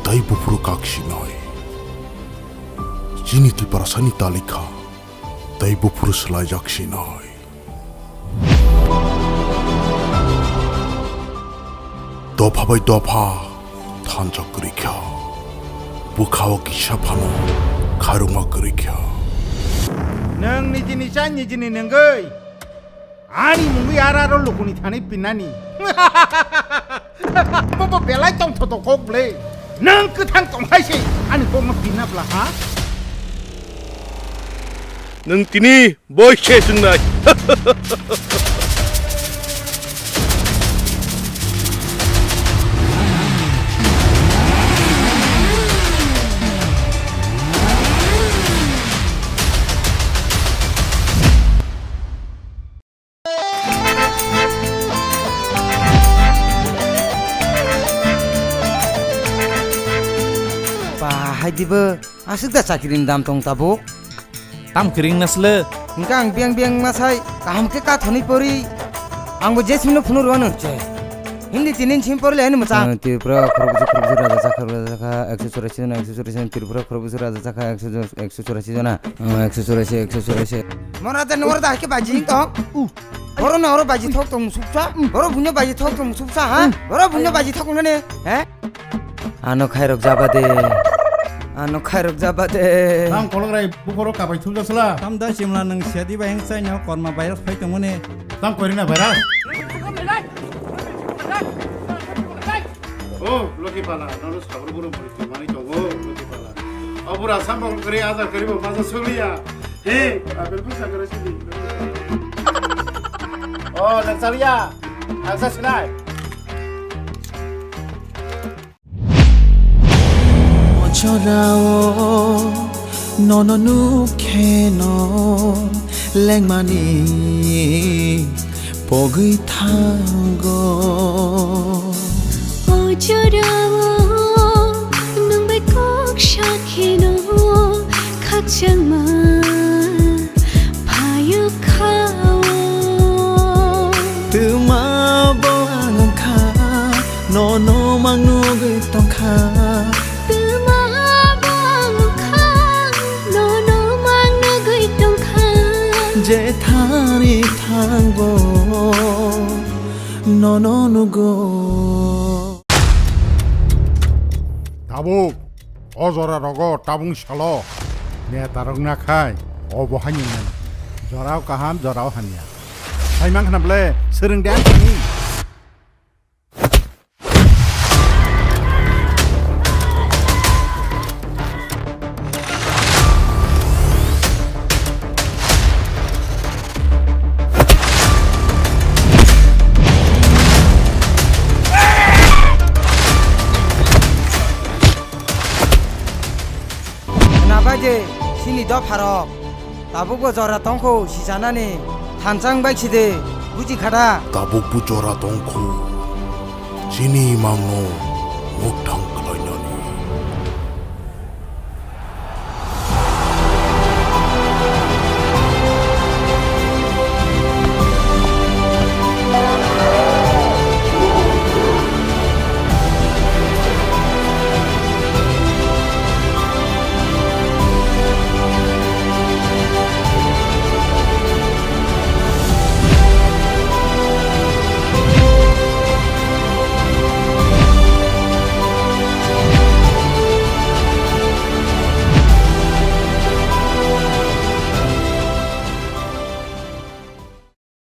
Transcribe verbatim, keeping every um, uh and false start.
tei buphuru kak sinai. Chini Tiprasani talikha tei buphuru swlaijak sinai. Dopha bai dopha thansa kwrwi kha, bwkha-o kisa phano khairokma kwrwi kha. Nwng nijini cha nijini nungwi ani mungwi ar aro lukuni thani pinnani. Bobo belai tongthoto kok ble. Nwng kwthang tongphai se ani kokno pinna bla ha? Nwng tini boi se chwngnai. Ba, hai dibo, aswk da chakri ni dam tong tabuk? Tam kring nasle. Hingke ang biyang biyang ma sai, kaham khe kathoni pori. Ang bo je simno phunuk rwano. Hindi tinin sim porle ani mwchang. Ah, Tripura khorokbwswk khorokbwswk raja chakha, raja chakha, ekso churashi jona, ekso churashi jona, Tripura khorokbwswk raja chakha, ekso, ekso churashi jona. Ah, ekso churashi, ekso churashi. Mora da, nora da, haike baji tong. Oro na oro baji thok tong suksa. Oro bunyo baji thok tong suksa, ha? Oro bunyo baji thok nane, he? Ano khairok jaba de. Ano khairok jaba de. Tam kolok rai bukhoro kabai thumjak sala. Tam da simla nang siadi bai heng sai no korma virus phai tongmani. Tam koirina virus. O, Loki pala, nono sabur buru muri tumani tongo, Loki pala. Abura sambal kari, adar kari bo masa suliya. He, apel pun sakara sidi. O, nang saliya. Nang sa sinai. O jorao nono nukheno lengmani pogwi thango. O jorao nwng bai kok sakheno khakchangma phaio kha o. Twma bo ang wngkha, nono mang nugwi tongkha. Twma bo ang wngkha, nono mang nugwi tongkha. Jethani thangbo nono nugo. Tabuk, o jora rogo tabung salo netarok nakhai obo haino nang. Jorao kaham, jorao hamya. Saimang khna ble, swrwng de ang thani. Nabaide sini dopharok tabukbo jora tongkho sichanani thansa wngbai side buji khada. Tabukbo jora tongkho chini imangno mwkthang